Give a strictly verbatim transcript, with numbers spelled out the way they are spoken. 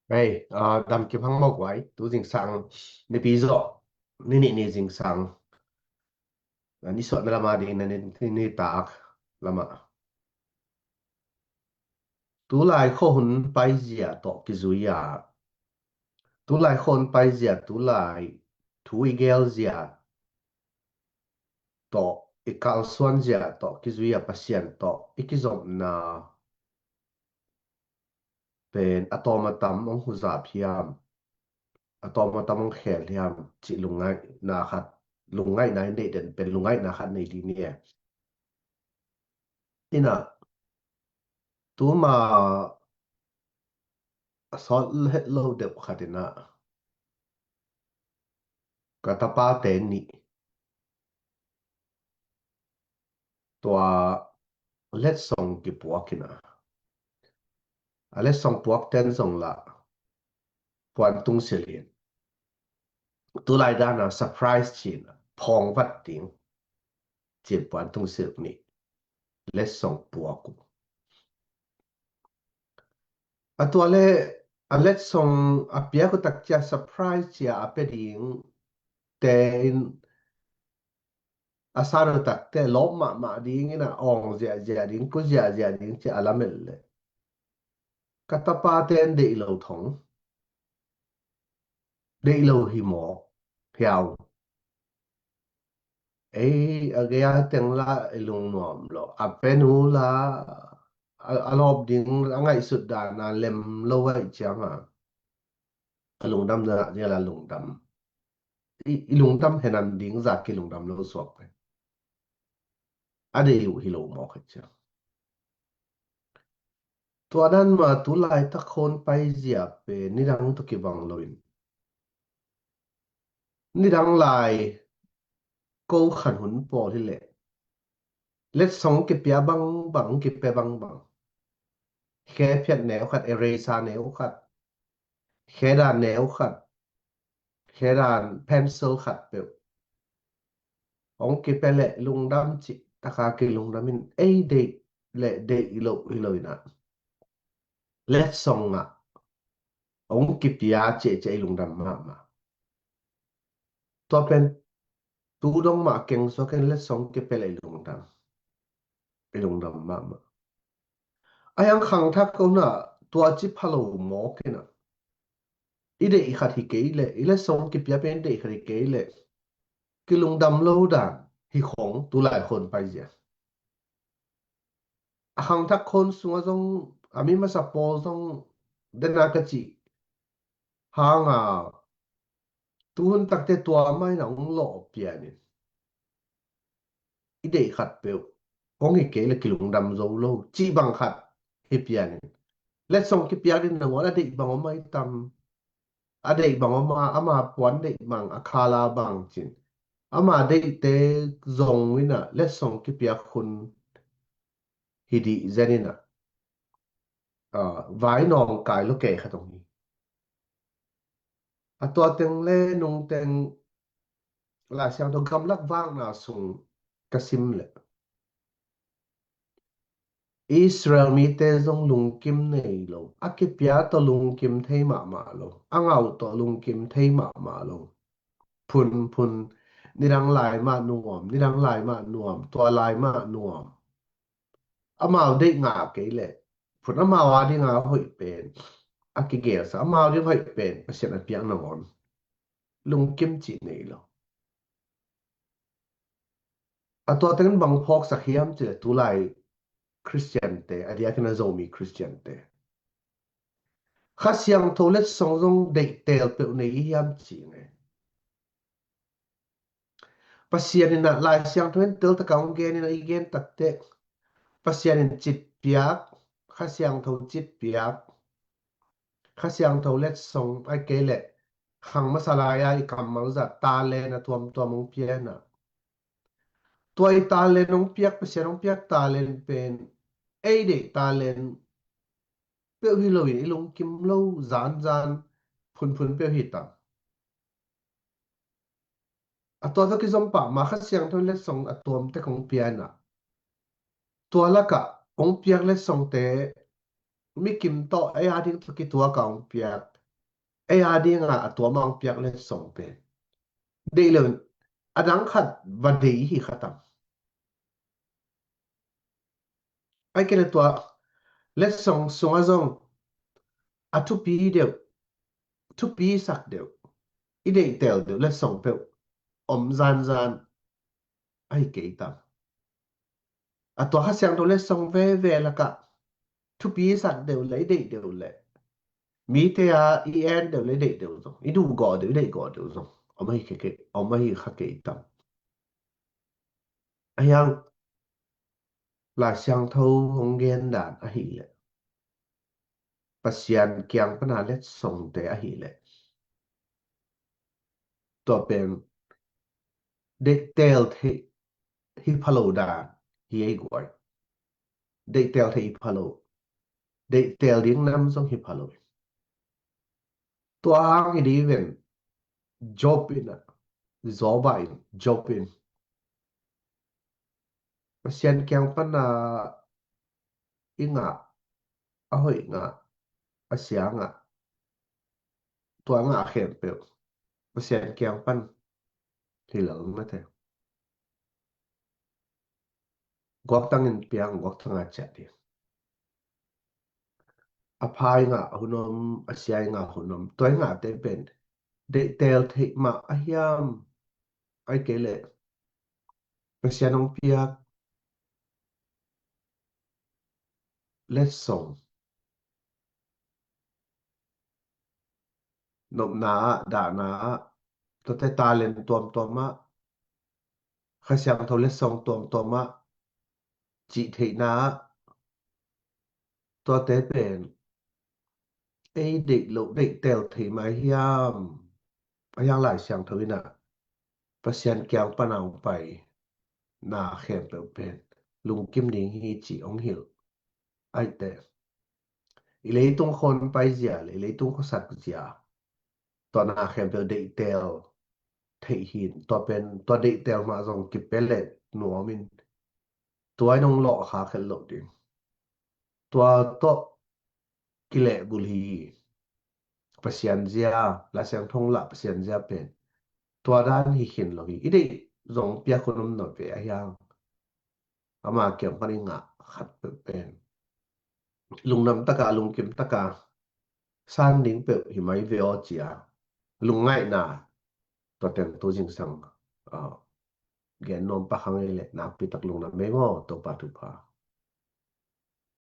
Hei, ah, dam kiphang mawk vai, tu zingsang, nipi zawh, ni nih ni zingsang, ah, ni suahna lama ding na ni, ni, ni tak lama. Tulai khuahun paizia tawh kizui a, tulai khuahun paizia, tulai thu i gelzia tawh, i kalsuanzia tawh kizui a, Pasian tawh i kizopna pen a tawm a tam hong huzap hiam, a tawm a tam hong khel hiam cih lungngaihna khat, lungngaihna i neih den pen lungngaihna khat nei dih ni e. Inah, tuma a sawt het lo deuh khat inah, ka tapate nih tua letsong kipuak inah, a letsong puak ten zong lah puan tungsil hin, tulai dana surprise cin phawng vat ding cin puan tungsil nih letsong puak uh. A tua le a letsong a piak uh tak cia surprise cia a pia ding te in a san uh tak te lawp mahmah ding inah awng ziahziah ding, ku ziahziah ding cia a lamet le ka tapate in deih lo thong, deih lo hi mawk hiau. Ei, a gei a teng la i lungnuam lo, a pen uh la a, a lawp ding a ngaihsut dana lem lo aih cianga a lungdam dana ding la lungdam. I, i lungdam henan ding zak kilungdam lo suak pen a deih uh hi lo mawk aih ciang. Tua dan ma tulai tak khuahun paizia pen nidang tawh kibang loin, nidang lai ko khan hun pawl hi leh letsong kipia bangbang, kipia bangbang, khe phiat neu khat, eraser neu khat, khe dan neu khat, khe dan pencil khat peuh hong kipia leh lungdam cih taka kilungdam in, ei deih le deih i lo hi lo inah letsong ah hong kipia ciahciah i lungdam mahmah. Tua pen tu dong mah keng suak in letsong kipia le i lungdam, i lungdam mahmah. A hiang khangthak ko na tua ci pha lo mawk inah, i deih khat hi kei leh, i letsong kipia pen deih khat hi kei leh kilungdam lo dan hi khong tulai khuahun paizia. A khangthak khuahun sungah zong, a mi masa pawl zong, dena ka cih hanga tuhun takte tua mah in a hong lawh pianin, i deih khat peuh kong hi kei le kilungdam zo lo cih bang khat hi pianin, letsong kipiak ding nangawn a deih bang om ahi tam. A deih bang om a, ama puan deih bang, a khala bang cin, ama deihte zong inah letsong kipiak hun hi dih zen inah, ah, vai nawngkai lo kei khat hong hi. A tua teng le nungteng Lai Siangtho gamlak vakna sung ka sim leh Israel mite zong lungkim nei lo, a kipia tawh lungkim thei mahmah lo, a ngau tawh lungkim thei mahmah lo. Phunphun, nidang lai mah nuam, nidang lai mah nuam, tua lai mah nuam. Amau deih ngah kei leh phun, amau a dinga hoih pen a kigelsa, amau ding hoih pen Pasian a piak nangawn lungkim cih nei lo. A tua tengin bang phawksak hiam cih leh tulai Khristiante, a diakin a Zomi Khristiante, Kha Siangtho letsong zong deih teel peuh nei i hiam cih ngei. Pasian in a Lai Siangtho in tel taka hong gen in a i gen takte, Pasian in citpiak, Kha Siangtho citpiak, Kha Siangtho letsong ai kei leh khang masa lai-a i kammal zat talent a tuamtuam hong pia in a, tua i talent hong piak, Pasian hong piak talent pen ei deih talent peuh hi loin i lungkim lo, zanzan phunphun peuh hi ta. A tua tawh kizom pah ma Kha Siangtho in letsong a tuamte kong pia in a, tua lakah hong piak letsongte mikim tawh ei a ding tawh kituak a hong piak Ei a dingah a tua mah hong piak letsong pen deih lo in a dang khat va dei hi kha tam. Ahih kei leh tua letsong sungah zong a thupi deuh, thupi sak deuh, i deihtel deuh letsong peuh om zanzan ahi kei tam. A tua Kha Siangtho letsong veve lakah thupi sak deuh le i deih deuh le mite a i en deuh le i deih deuh zong, i duh gawh deuh, i deih gawh deuh zong om ahi kei, om ahi kha kei tam. Ahi hang Lai Siangtho hong gen dan ahih leh, Pasian kiang pana letsongte ahih leh, tua pen deihtel theih hi pha lo dan hi ei guai. Deihtel theih hi pha lo. Deihtel ding nam zong hi pha lo. Tua hang hi ding ven Job in ah, Job in, Job in Pasian kiang pana i ngah, a hoih ngah, a sia ngah, tua ngah khempeuh Pasian kiang pan hi lo mate. Guaktang in piang, guaktang a ciah ding. A pha i ngah hun om, a sia i ngah hun om, tua i ngahte pen deihtel theih mah a hiam, ahih kei leh Pasian hong piak letsong, nopna ah, dahna ah, tuate talent tuamtuam ah, Kha Siangtho letsong tuamtuam ah, cih theihna ah, tuate pen ei deih loh, deihtel thei mai hiam? A hiang Lai Siangtho in ah Pasian kiang pana hong pai na khempeuh pen lungkim ding hi cih hong hilh. Ahih teh i leitung khawn pai zia le i leitung khuasak zia, tua na khempeuh deihtel theih hi in, tua pen, tua deihtel mah zong kipia leh nuam in, tua in hong lawh kha khelh loh ding. Tua tawh kilehbulh hi. Pasian zia, Lai Siangtho lah Pasian zia pen tua dan hi khin lo hi. I deih zong piak hun om nawn ve a hiang, ama kiang pan i ngah khat peuh pen lungnam taka, lungkim taka san ding peuh hi mai ve aw ci-a lungngaihna, tua teng tu zingsang, ah, gen nuam pah kha ngei leh nakpi tak lungdam ei maw, Topa thupha.